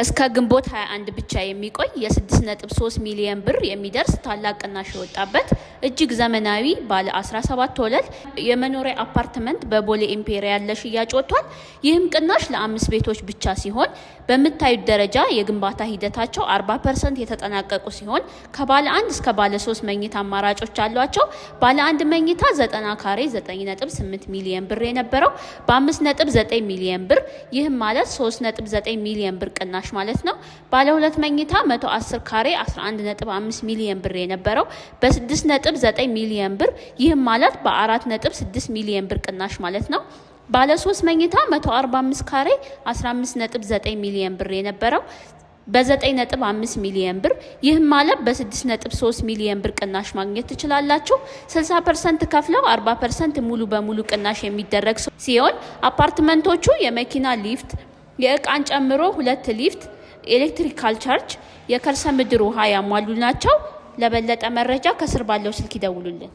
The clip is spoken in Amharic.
እስከ ግንቦት 21 ብቻ የሚቆይ የ6.3 ሚሊዮን ብር የሚደርስ ታላቅ ቅናሽ የወጣበት እጅግ ዘመናዊ ባለ 17 ወለል የመኖሪያ አፓርትመንት በቦሌ ኢምፔሪያል ለሽያጭ ወጥቷል። ይህም ቅናሽ ለአምስት ቤቶች ብቻ ሲሆን በምታዩት ደረጃ የግንባታ ሂደታቸው 40% የተጠናቀቁ ሲሆን ከባለ አንድ እስከ ባለ ሶስት መኝታ አማራጮች አሏቸው። ባለ አንድ መኝታ 90 ካሬ 9.8 ሚሊዮን ብር የነበረው በ5.9 ሚሊዮን ብር፣ ይህም ማለት 3.9 ሚሊዮን ብር ቅናሽ ማለት ነው። ባለ ሁለት መኝታ 110 ካሬ 11.5 ሚሊዮን ብር የነበረው በ6.9 ሚሊዮን ብር፣ ይህም ማለት በ4.6 ሚሊዮን ብር ቅናሽ ማለት ነው። ባለ 3 መኝታ 145 ካሬ 15.9 ሚሊዮን ብር የነበረው በ9.5 ሚሊዮን ብር፣ ይህም ማለት በ6.3 ሚሊዮን ብር ቅናሽ ማግኘት ትችላላችሁ። 60% ከፍለው 40% ሙሉ በሙሉ ቅናሽ የሚደረግ ሲሆን አፓርትመንቶቹ የመኪና ሊፍት፣ የእቃን ጨምሮ ሁለት ሊፍት፣ electrical charge፣ የከርሰ ምድር ውሃ ያሟሉ ናቸው። ለበለጠ መረጃ ከስር ባለው ስልክ ይደውሉልን።